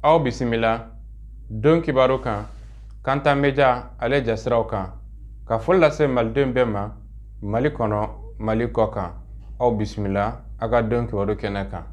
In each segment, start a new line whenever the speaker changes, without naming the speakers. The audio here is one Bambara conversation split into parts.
Aw bisimila don kibaru kan Kanta Media ale jasiraw kan ka foli lase maliden bɛɛ ma Mali kɔnɔ Mali kɔ kan aw bisimila a ka don kibaru kɛnɛ kan.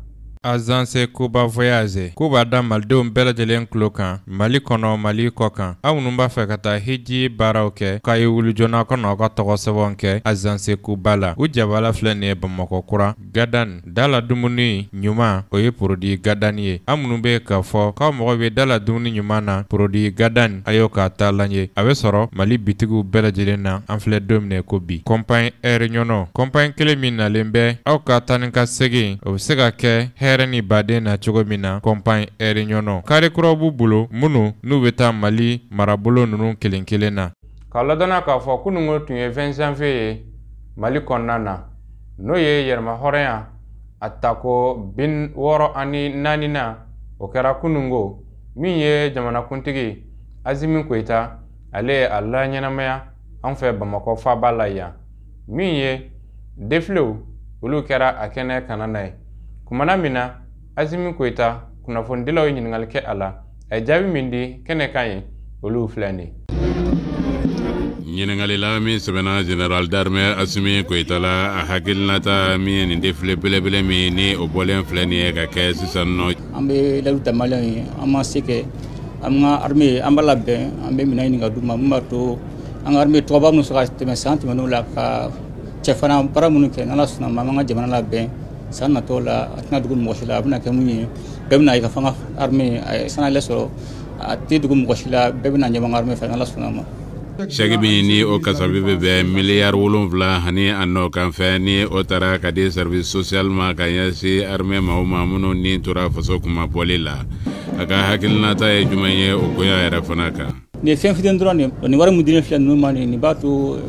Agence Kuba Voyage k'u b'a da malidenw bɛɛ lajɛlen tulo kan Mali kɔnɔ Mali kɔ kan aw minnu b'a fɛ ka taa hiji baaraw kɛ k'a ye wuli joona ka na aw ka tɔgɔ sɛbɛnw kɛ Agence Kuba la u jabala filɛ nin ye Bamakɔ kura Gadan dala dumuni ɲuman o ye produit Gadan ye aw minnu bɛ k'a fɔ k'aw mago bɛ dala dumuni ɲuman na produit Gadan a y'o k'a taalan ye a bɛ sɔrɔ Mali bitigiw bɛɛ lajɛlen na an filɛ don min na ko bi compagnie Air Ɲɔnɔ compagnie kelen min nalen bɛ aw ka taa ni ka segin o bɛ se ka kɛ hɛrɛ ni baden na cogo min na compagnie Air Ɲɔnɔ kari kuraw b'u bolo minnu n'u bɛ taa Mali marabolo ninnu kelen kelen na. K'a ladɔnniya k'a fɔ kununko tun ye 20 janvier ye Mali kɔnɔna na n'o ye yɛrɛmahɔrɔnya a tako 64 na o kɛra kununko min ye jamanakuntigi Asimi Goyita ale ye a laɲɛnamaya an fɛ Bamakɔ faaba la yan min ye defilew olu kɛra a kɛnɛ kana na ye kumana min na Asimi Goyita kunnafonidilaw ye ɲininkali kɛ a la a ye jaabi min di kɛnɛ kan ye olu filɛ nin ye.
Ɲininkali la min sɛbɛnna général d'armée Asimi Goyita la a hakilinata min ye nin défilé belebele min ni o bɔlen filɛ nin ye ka kɛ sisan nɔ.
An bɛ layidu ta maliyɛnw ye an ma se kɛ an ka armée an b'a labɛn an bɛ minɛn ɲini ka d'u ma min b'a to an ka armée tɔgɔba minnu sɔrɔ ka tɛmɛ san tɛmɛnenw la ka cɛfana baara minnu kɛ n'Ala sɔnna ma an b'an ka jamana labɛn san natɔw la a tɛna dogo mɔgɔ si la a bɛna kɛ mun ye bɛɛ bɛna ye ka fɔ an ka armée a ye sanayɛlɛ sɔrɔ a tɛ dogo mɔgɔ si la bɛɛ bɛna ɲɛbɔ an ka armée fɛ n'Ala sɔnna ma.
Chèque min ni o kasabi bɛ bɛn miliyari 7 ani a nɔ kan fɛ ni o taara ka di service social ma ka ɲɛsin armée maaw ma minnu ni tora faso kuma bɔli la a ka hakilinata ye jumɛn ye o koya yɛrɛ fana kan.
Nin ye fɛn fitinin dɔrɔn de ye nin wari min dilen filɛ ninnu ma nin b'a to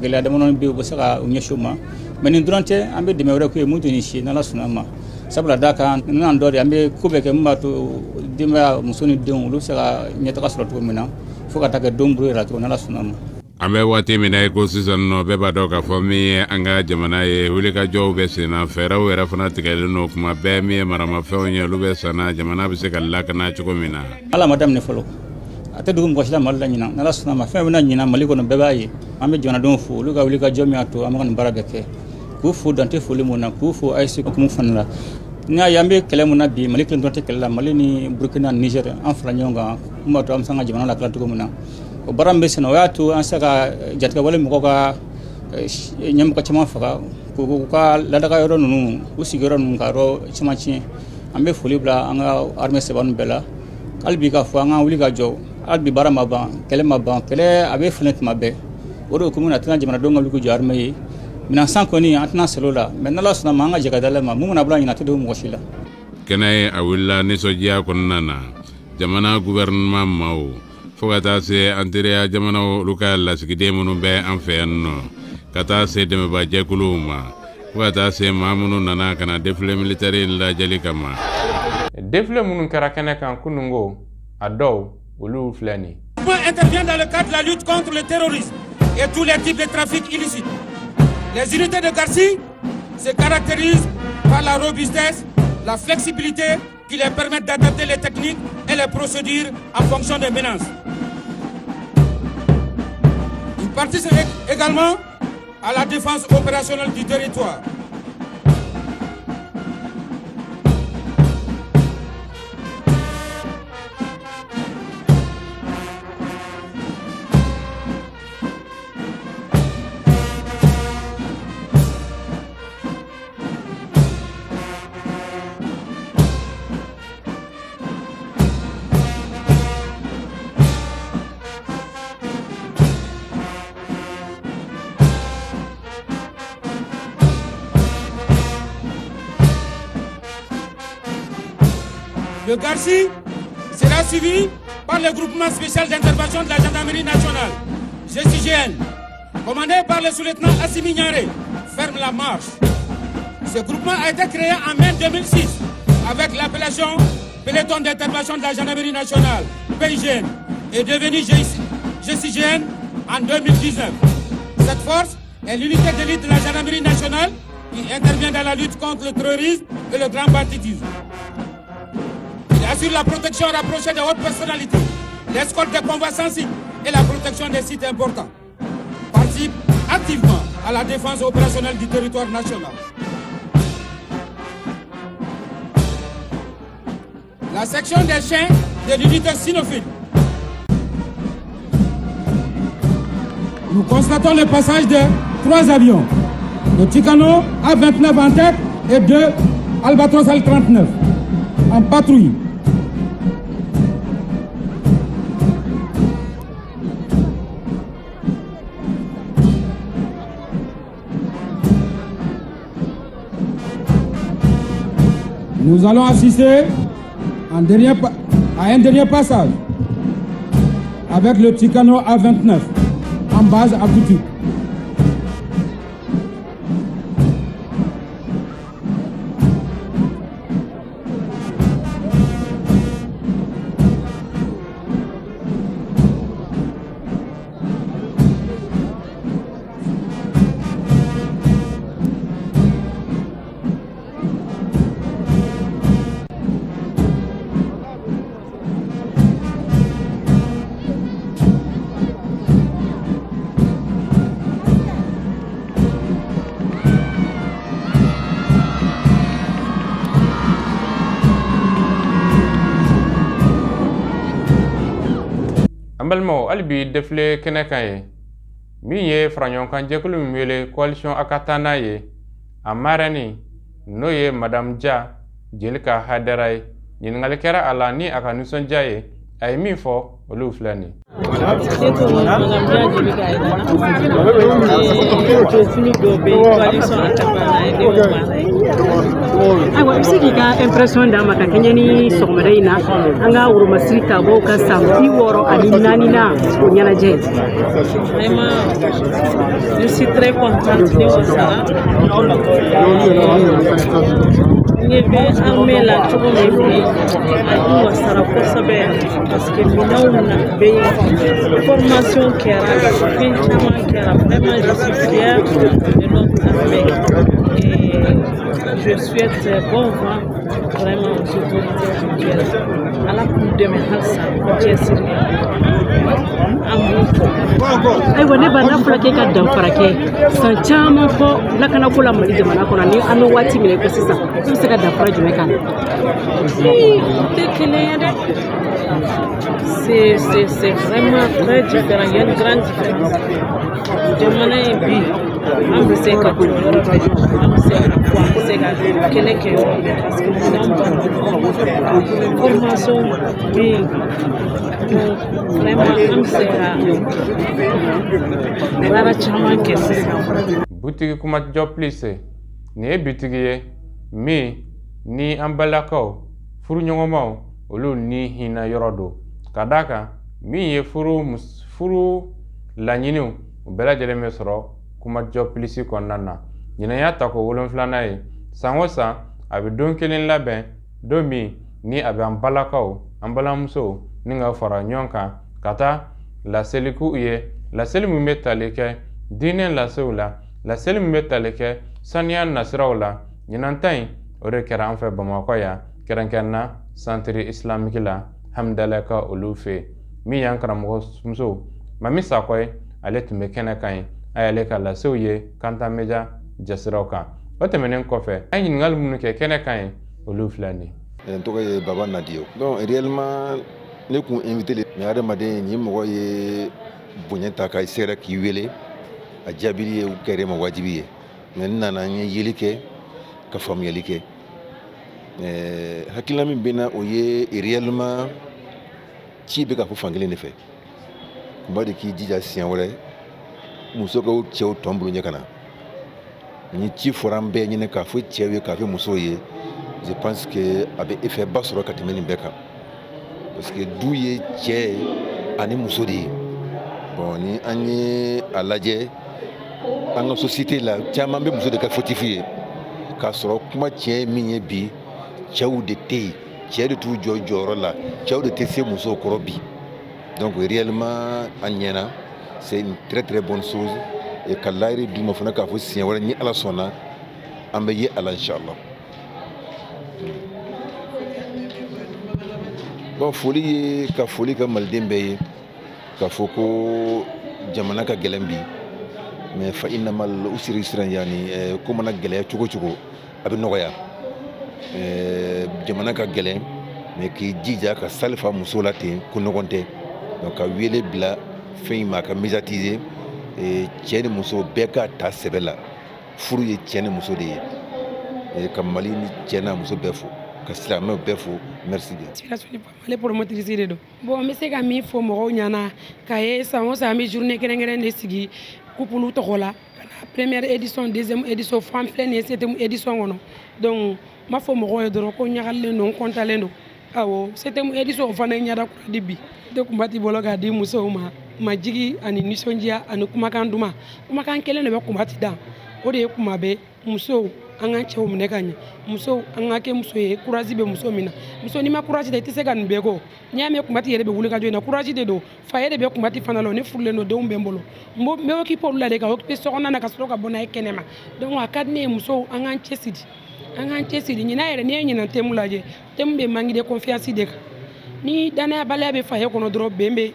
gɛlɛya damadɔni bɛ yen u bɛ se ka u ɲɛsin o ma mɛ nin dɔrɔn tɛ an bɛ dɛmɛ wɛrɛ k'u ye mun tɛ nin si ye n'Ala sɔnna ma sabula d'a kan ninnu dɔ de an bɛ ko bɛɛ kɛ min b'a to denbaya muso ni denw olu bɛ se ka ɲɛtaga sɔrɔ cogo min na fo ka taa kɛ don bolo yɛrɛ cogo n'Ala sɔnna ma.
An bɛ waati min na i ko sisan nɔ bɛɛ b'a dɔn k'a fɔ min ye an ka jamana ye wulikajɔw bɛ sen na fɛɛrɛw yɛrɛ fana tigɛlen don kuma bɛɛ min ye maramafɛnw ye olu bɛ sanna jamana bɛ se ka lakana cogo min na.
Ala ma daminɛ fɔlɔ a tɛ dogo mɔgɔ si la Mali la ɲinan n'Ala sɔnna ma fɛn bɛna ɲinan Mali kɔnɔ bɛɛ b'a ye an bɛ jamanadenw fo olu ka wulikajɔ min y'a to an bɛ ka nin baara bɛɛ kɛ k'u fo dan tɛ foli mun na k'u fo AES hukumu fana la. N'i y'a ye an bɛ kɛlɛ mun na bi Mali kelen dɔrɔn tɛ kɛlɛ la Mali ni Burukina Niger an fara ɲɔgɔn kan mun b'a to an bɛ se an ka jamana lakana cogo min na o baara min bɛ sen na o y'a to an se ka jatigɛwale mɔgɔw ka ɲɛmɔgɔ caman faga k'u ka ladaga yɔrɔ ninnu u sigiyɔrɔ ninnu ka yɔrɔ caman tiɲɛ an bɛ foli bila an ka armée saba ninnu bɛɛ la hali bi k'a fɔ an ka wuli ka jɔ hali bi baara ma ban kɛlɛ ma ban kɛlɛ a bɛ fɛnɛ tuma bɛɛ o de hukumu na a tɛna jamanadenw ka wuli k'u jɔ armée ye minɛn san kɔni an tɛna sɛlɛ o la mɛ n'Ala sɔnna ma an ka jɛ ka da ma mun mana bila ɲina a tɛ dogo mɔgɔ si la.
Kɛnɛ ye a wulila nisɔndiya kɔnɔna na jamana gouvernement maaw fo ka taa se an teriya jamanaw olu ka lasigiden minnu bɛ an fɛ yan nɔ ka taa se dɛmɛbajɛkuluw ma fo ka taa se maa minnu nana ka na défilé militaire in lajɛli kama.
Défilé minnu kɛra kɛnɛ kan kununko a dɔw olu filɛ nin ye.
Intervient dans le cadre de la lutte contre le terrorisme et tous les types de trafic illicite. Les unités de Garci se caractérisent par la robustesse, la flexibilité qui les permettent d'adapter les techniques et les procédures en fonction des menaces. Ils participent également à la défense opérationnelle du territoire. Le Garci sera suivi par le groupement spécial d'intervention de la gendarmerie nationale, GCGN, commandé par le sous-lieutenant Assimi Niaré, ferme la marche. Ce groupement a été créé en mai 2006 avec l'appellation Peloton d'intervention de la gendarmerie nationale, PIGN, et devenu GCGN en 2019. Cette force est l'unité d'élite de la gendarmerie nationale qui intervient dans la lutte contre le terrorisme et le grand banditisme. Il assure la protection rapprochée des hautes personnalités, l'escorte des convois sensibles et la protection des sites importants. Participe activement à la défense opérationnelle du territoire national. La section des chiens de l'unité cynophile. Nous constatons le passage de 3 avions, le Tucano A29 en tête et 2 Albatros L39 en patrouille. Nous allons assister à un dernier passage avec le Tucano A29 en base à Koutou.
Balimaw, hali bi défilé kɛnɛ kan ye min ye faraɲɔgɔnkan jɛkulu min wele coalition a ka taa n'a ye, a marraine n'o ye madame Dia Jelika Hadara ye. Ɲininkali kɛra a la ni a ka nisɔndiya ye, a ye min fɔ olu filɛ nin ye.
Ayiwa, i bɛ se k'i ka impression d'a ma ka kɛɲɛ ni sɔgɔmada in na an ka woromasiri tabaw ka san 64nan o ɲɛnajɛ.
Vraiment, je suis très contente de ça. N ye bɛ armée la cogo min bi, a n wasara kosɛbɛ parce que minɛnw na bɛ yen, formation kɛra, fɛn caman kɛra. Vraiment, je suis fière de notre armée et je souhaite bon vent vraiment aux autorités actuelles. Ala k'u dɛmɛ halisa u cɛsiri an b'u fo.
Ayiwa, ne ba, n'a fɔra k'e ka danfara kɛ san caman fɔ lakanako la Mali jamana kɔnɔ, ni an bɛ waati min na i ko sisan, e bɛ se ka danfara jumɛn k'a la?
Tɛ kelen ye dɛ. C'est vraiment très différent. Il y a une grande différence. Jamana in bi, an bɛ se ka jɔ yɔrɔ bɛɛ, an bɛ se ka fɔ, an bɛ se ka kɛlɛ kɛ yɔrɔ bɛɛ parce que minɛnw b'an bolo, formation bɛ yen. Donc vraiment, an bɛ se ka baara caman kɛ sisan.
Butigi Kumajɔ Plus, nin ye bitigi ye min ni an balakaw furuɲɔgɔnmaw olu ni hinɛ yɔrɔ don, ka d'a kan min ye furu furu laɲiniw u bɛɛ lajɛlen bɛ sɔrɔ Kumajɔ Plus kɔnɔna na. Ɲinan y'a tako 7nan ye. San o san a bɛ don kelen labɛn, don min ni a bɛ an balakaw, an balimamusow ni ka fara ɲɔgɔn kan ka taa laseli k'u ye, laseli min bɛ tali kɛ diinɛ lasew la, laseli min bɛ tali kɛ saniya nasiraw la. Ɲinan ta in o de kɛra an fɛ Bamakɔ yan, kɛrɛnkɛrɛnna centre islamique la Hamdala ka olu fɛ yen. Min y'an karamɔgɔ muso Mami Sakɔ ye, ale tun bɛ kɛnɛ kan ye, a y'ale ka lasew ye Kanta Media jasiraw kan. O tɛmɛnen kɔfɛ, an ye ɲininkali minnu kɛ kɛnɛ kan ye, olu filɛ nin
ye. N tɔgɔ ye Baba Nadiyo. Donc réellement, ne kun invité le, mais adamaden ni mɔgɔ ye bonya ta ka sera k'i wele, a jaabili ye kɛra ma wajibi ye. Mais n nana, n ye yeli kɛ ka faamuyali kɛ. Hakilina min bɛ n na, o ye réellement ci bɛ ka fɔ fankelen de fɛ. Kunba de k'i jija siɲɛ wɛrɛ muso ka cɛw tɔn bolo ɲɛ ka na. Ni ci fɔra an bɛɛ ɲini k'a fɔ cɛw ye, k'a fɔ musow ye, je pense que a bɛ effet ba sɔrɔ ka tɛmɛ nin bɛɛ kan, parce que du ye cɛ ani muso de ye. Bon, ni an ye a lajɛ an ka société la, caman bɛ muso de ka fautif ye, k'a sɔrɔ kuma tiɲɛ ye min ye bi, cɛw de tɛ yen, cɛ de t'u jɔ jɔyɔrɔ la, cɛw de tɛ se musow kɔrɔ bi. Donc réellement, a ɲɛna, c'est une très très bonne chose, et ka layiru d'u ma fana k'a fɔ siɲɛ wɛrɛ ni Ala sɔnna an bɛ ye a la, inchallah. Bon, foli ye ka foli ka maliden bɛɛ ye k'a fɔ ko jamana ka gɛlɛn bi, mais fa inna mal usri yusran, yani ko mana gɛlɛya cogo cogo a bɛ nɔgɔya. Jamana ka gɛlɛn, mais k'i jija ka salifa muso la ten ko ɲɔgɔn tɛ. Donc ka wele bila fɛn in ma, ka médiatiser, cɛ ni muso bɛɛ k'a ta sɛbɛ la. Furu ye cɛ ni muso de ye. Ka Mali ni cɛ n'a muso bɛɛ fo, ka silamɛw bɛɛ fo. Merci bien.
Ale promotrice de don. Bon, n bɛ se ka min fɔ mɔgɔw ɲɛna k'a ye, san o san an bɛ journée kɛrɛnkɛrɛn de sigi couple tɔgɔ la, ka na première édition, deuxième édition, fo an filɛ nin ye septième édition kɔnɔ. Donc n b'a fɔ mɔgɔw ye dɔrɔn ko ɲagalilen don, n kɔntalen don. Awɔ, septième édition o fana ye ɲɛda kura di bi de kunba t'i bolo k'a di musow ma, majigi ani nisɔndiya ani kumakan duman. Kumakan kelen de bɛ kunba ti dan, o de ye kuma bɛɛ musow an k'an cɛw minɛ ka ɲɛ, musow an ka kɛ muso ye, courage bɛ muso min na. Muso n'i ma courage ta, i tɛ se ka nin bɛɛ kɔ. N'i y'a mɛn kunba ti yɛrɛ bɛ wuli ka jɔ in na, courage de don. Fa yɛrɛ bɛ kunba ti fana la, ne furulen don, denw bɛ n bolo, n bɛ occuper olu la de, ka occuper sokɔnɔna na, ka sɔrɔ ka bɔ n'a ye kɛnɛma. Donc a ka di ne ye musow an k'an cɛsiri, an k'an cɛsiri. Ɲinan yɛrɛ, n'i ye ɲinan thème lajɛ, thème bɛ manque de confiance de kan. Ni danayabaliya bɛ foyer kɔnɔ dɔrɔn, bɛn bɛ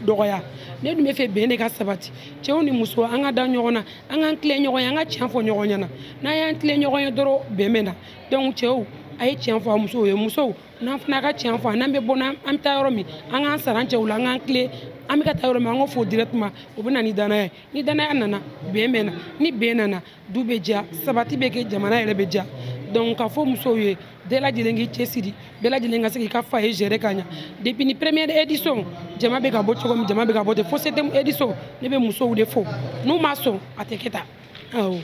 dɔgɔya. Ne dun bɛ fɛ bɛn de ka sabati, cɛw ni muso an ka da ɲɔgɔn na, an k'an tilen ɲɔgɔn ye, an ka tiɲɛ fɔ ɲɔgɔn ɲɛna. N'an y'an tilen ɲɔgɔn ye dɔrɔn, bɛn bɛ na. Donc cɛw, a ye tiɲɛ fɔ a musow ye, musow n'an fana ka tiɲɛ fɔ, n'an bɛ bɔ n'an bɛ taa yɔrɔ min, an k'an sara an cɛw la, an k'an tilen, an bɛ ka taa yɔrɔ min, an k'o fɔ directement. O bɛ na ni danaya ye. Ni danaya nana, bɛn bɛ na. Ni bɛn nana, du bɛ diya, sabati bɛ kɛ, jamana yɛrɛ bɛ diya. Donc k'a fɔ musow ye, bɛɛ lajɛlen k'i cɛsiri, bɛɛ lajɛlen ka se k'i ka foyer gérer ka ɲa. Depuis ni première édition, jama bɛ ka bɔ cogo min, jama bɛ ka bɔ ten fo septième édition. Ne bɛ musow de fo, n'u ma sɔn a tɛ kɛ tan. Awɔ,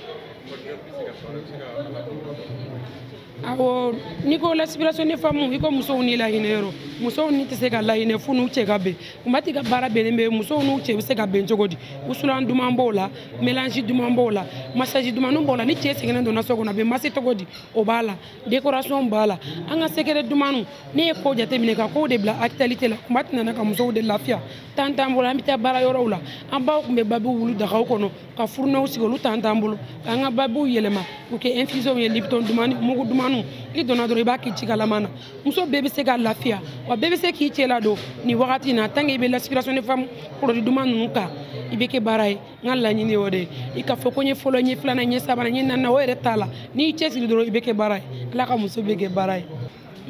awɔ, n'i ko l'aspiration des femmes, i ko musow ni lahinɛ yɔrɔ. Musow ni tɛ se ka lahinɛ fo n'u cɛ ka bɛn. Kuma t'i ka baara bɛnnen bɛ, musow n'u cɛ bɛ se ka bɛn cogo di? Wusulan duman b'o la, mélange duman b'o la, massage dumanw b'o la. Ni cɛ sɛgɛnnen donna so kɔnɔ, a bɛ masser cogo di? O b'a la, décoration b'a la, an ka secret dumanw. Ne ye ko jateminɛ ka kow de bila actualité la. Kuma tɛ nana ka musow de lafiya tan t'an bolo. An bɛ taa baara yɔrɔw la, an baw tun bɛ babiw wuli dagaw kɔnɔ ka fourneau sigi, olu tan t'an bolo, k'an ka babiw yɛlɛma k'u kɛ infusion ye, Lipton dumani, mugu dumanw. I donna dɔrɔn, i b'a kɛ jikalama na. Muso bɛɛ bɛ se ka lafiya, wa bɛɛ bɛ se k'i cɛ ladon nin wagati in na. Tant que i bɛ l'aspiration des femmes produit duman ninnu kan, i bɛ kɛ baara ye. N ka laɲini ye o de ye. I ka fɔ ko n ye fɔlɔ, n ye filanan, n ye sabanan, n ye naaninan, o yɛrɛ t'a la. N'i cɛsiri dɔrɔn, i bɛ kɛ baara ye. Ala ka muso bɛ kɛ baara ye.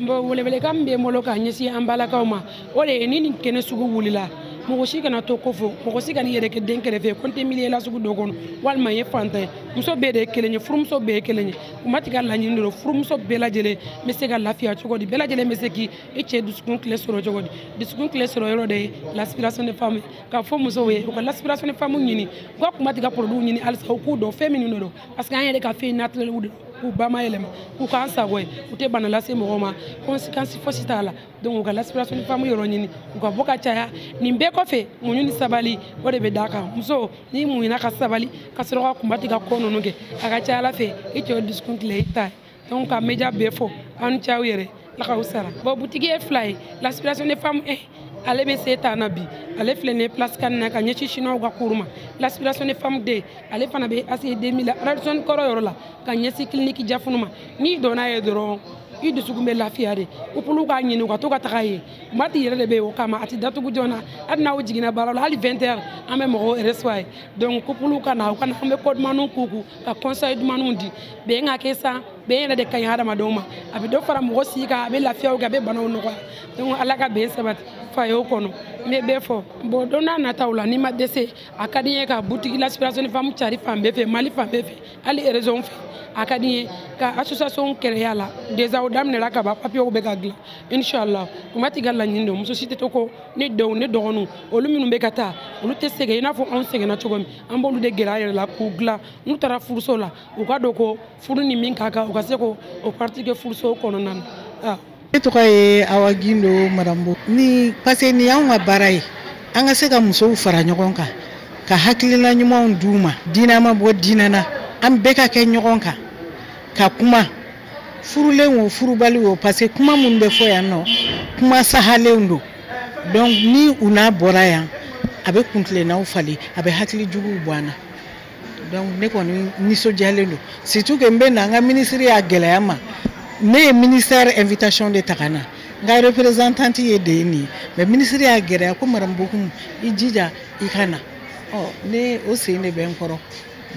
Bon, welewelekan min bɛ n bolo k'a ɲɛsin an balakaw ma, o de ye ni nin kɛnɛ sugu wulila, mɔgɔ si kana to ko fɔ, mɔgɔ si kana i yɛrɛ kɛ den kɛrɛfɛ ko n tɛ milieu la sugu dɔ kɔnɔ, walima n ye fantan ye. Muso bɛɛ de ye kelen ye, furumuso bɛɛ ye kelen ye. Kuma t'i ka laɲini de don, furumuso bɛɛ lajɛlen bɛ se ka lafiya cogo di, bɛɛ lajɛlen bɛ se k'i cɛ dusukun tile sɔrɔ cogo di? Dusukun tile sɔrɔ yɔrɔ de ye l'aspiration des femmes. K'a fɔ musow ye, u ka l'aspiration des femmes ɲini, u ka kuma t'i ka produit ɲini halisa, u k'u dɔn fɛn minnu de don, parce que an yɛrɛ ka fɛn naturel de don, k'u ba ma yɛlɛma, k'u k'an sago ye, u tɛ bana lase mɔgɔ ma, conséquence fosi t'a la. Donc u ka l'aspiration des femmes yɔrɔ ɲini, u ka bɔ ka caya. Nin bɛɛ kɔfɛ, muɲu ni sabali, o de bɛ d'a kan. Muso, n'i muɲuna ka sabali ka sɔrɔ ka kunba tigɛ ka ko ninnu kɛ, a ka ca Ala fɛ i cɛ dusukun tile i ta ye. Donc ka média bɛɛ fɔ, aw ni ce aw yɛrɛ, Ala k'aw sara. Bon, butigi ye fila ye. L'aspiration des femmes 1, ale bɛ se ta na bi, ale filɛ nin ye place kan na ka ɲɛsin chinois ka cour ma. L'aspiration des femmes 2, ale fana bɛ ACI 2000 la, Radisson kɔrɔ yɔrɔ la, ka ɲɛsin clinique Jafunu ma. N'i donna ye dɔrɔn, i dusukun bɛ lafiya de. Couple k'a ɲini u ka to ka taga yen. Mati yɛrɛ de bɛ yen o kama, a tɛ datugu joona. Hali n'aw jiginna baara la, hali 20 heures, an bɛ mɔgɔw reçoit yen. Donc couple ka na, u ka na, an bɛ ko dumanniw k'u kun, ka conseil dumanniw di. Bɛn ka kɛ sa, bɛn yɛrɛ de ka ɲi hadamadenw ma. A bɛ dɔ fara mɔgɔ si kan, a bɛ lafiyaw kɛ, a bɛ banaw nɔgɔya. Donc Ala ka bɛn sabati foyer kɔnɔ. N bɛ bɛɛ fɔ. Bon, don n'a nataw la, n'i ma dɛsɛ, a ka di n ye ka boutique l'aspiration des femmes cari fan bɛɛ fɛ, Mali fan bɛɛ fɛ, hali région fɛ. A ka di n ye ka association créer a la. Déjà o daminɛra ka ban, papiers bɛ ka dilan, inchallah. Kuma t'i ka laɲini don, muso si tɛ to kɔ. Ne denw, ne dɔgɔninw, olu minnu bɛ ka taa, olu tɛ sɛgɛn i n'a fɔ anw sɛgɛnna cogo min. An b'olu de gɛrɛ an yɛrɛ la k'u dilan. N'u taara furuso la, u ka dɔn ko furu ni min ka kan, u ka se k'o pratiquer furuso kɔnɔna na.
Ne tɔgɔ ye Awa Gindo Marambo. Ni parce que nin y'anw ka baara ye, an ka se ka musow fara ɲɔgɔn kan, ka hakilina ɲumanw d'u ma. Diinɛ ma bɔ diinɛ na, an bɛɛ ka kɛ ɲɔgɔn kan ka kuma, furulen o furubali o, parce que kuma minnu bɛ fɔ yan nɔ, kuma sahalenw don. Donc ni u n'a bɔra yan, a bɛ kuntilennaw falen, a bɛ hakili juguw bɔ an na. Donc ne kɔni nisɔndiyalen don, surtout que n bɛ na, n ka ministre y'a gɛlɛya ma. Ne ye ministère invitation de ta ka na. N ka représentante ye de ye nin ye, mais ministre y'a gɛrɛ ko madame Bocoum, i jija i ka na. Ɔ ne o sen de bɛ n kɔrɔ,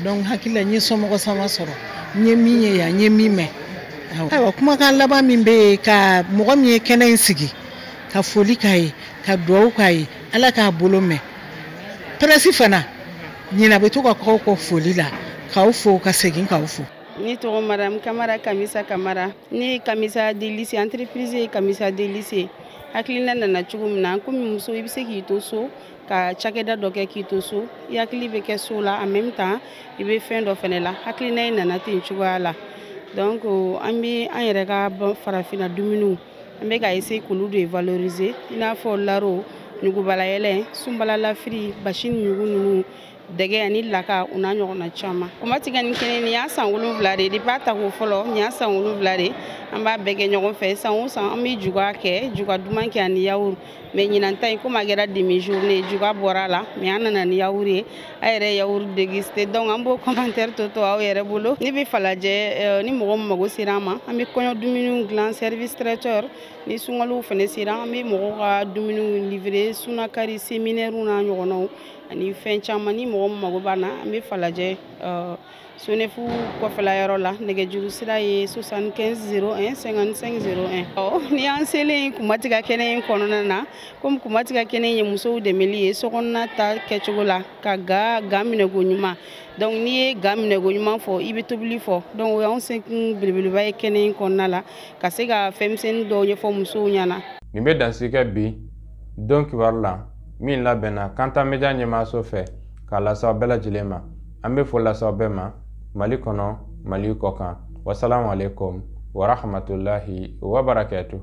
donc hakili la n ye somɔgɔ sama sɔrɔ, n ye min ye yan, n ye min mɛn. Ayiwa, kumakan laban min bɛ yen, ka mɔgɔ min ye kɛnɛ in sigi, ka foli k'a ye, ka duwawu k'a ye, Ala k'a bolo mɛn. Presse fana ɲinɛ bɛ to ka k'aw kɔ foli la, k'aw fo ka segin k'aw fo.
Ne tɔgɔ madame Kamara Kamisa Kamara. Ne ye Kamisa Délice, entreprise ye Kamisa Délice. Hakilina nana cogo min na, komi muso i bɛ se k'i to so ka cakɛda dɔ kɛ, k'i to so, i hakili bɛ kɛ so la, en même temps i bɛ fɛn dɔ fɛnɛ la. Hakilina in nana ten cogoya la. Donc an bɛ an yɛrɛ ka farafinna dumuniw, an bɛ ka essayer k'olu de valoriser, i n'a fɔ laro, ɲugubalayɛlɛ, sunbala lafiri, basi ni ɲugu ninnu, dɛgɛ ani laka, u n'a ɲɔgɔnna caman. Kuma tigɛ ni kɛnɛ, nin y'a san 7 de ye. Depuis a tako fɔlɔ, nin y'a san 7 de. An b'a bɛɛ kɛ ɲɔgɔn fɛ. San o san an bɛ juga kɛ, juga duman kɛ ani yaourt. Mais ɲinan ta in, komi a kɛra demi journée, juga bɔra a la, mais an nana ni yaourt ye. A yɛrɛ ye yaourt déguster, donc an b'o commentaire to aw yɛrɛ bolo. Ne bɛ Falajɛ. Ni mɔgɔ min mago sera an ma, an bɛ kɔɲɔ dumuniw dilan, service traiteur. Ni sunkalow fana sera, an bɛ mɔgɔw ka dumuniw livrer, sunakari, séminaire n'a ɲɔgɔnnaw ani fɛn caman. Ni mɔgɔ min mago b'an na, an bɛ Falajɛ, SONEF kɔfɛla yɔrɔ la. Nɛgɛjuru sira ye 75 01 55 01. Ɔ ni y'an selen Kumatigɛ kɛnɛ in kɔnɔna na, komi Kumatigɛ kɛnɛ ye musow dɛmɛli ye sokɔnɔna ta kɛcogo la, ka ga minɛko ɲuman. Donc n'i ye ga minɛko ɲuman fɔ, i bɛ tobili fɔ. Donc o y'anw sekun belebeleba ye kɛnɛ in kɔnɔna la, ka se ka fɛnmisɛnnin dɔw ɲɛfɔ musow ɲɛna.
Nin bɛ dansigi kɛ bi don kibaru la min labɛnna Kanta Media ɲɛmaaso fɛ k'a lase aw bɛɛ lajɛlen ma. An bɛ foli lase aw bɛɛ ma, Mali kɔnɔ, Mali kɔ kan. Wasalamu alaikum warahmatullahi wabarakatuhu.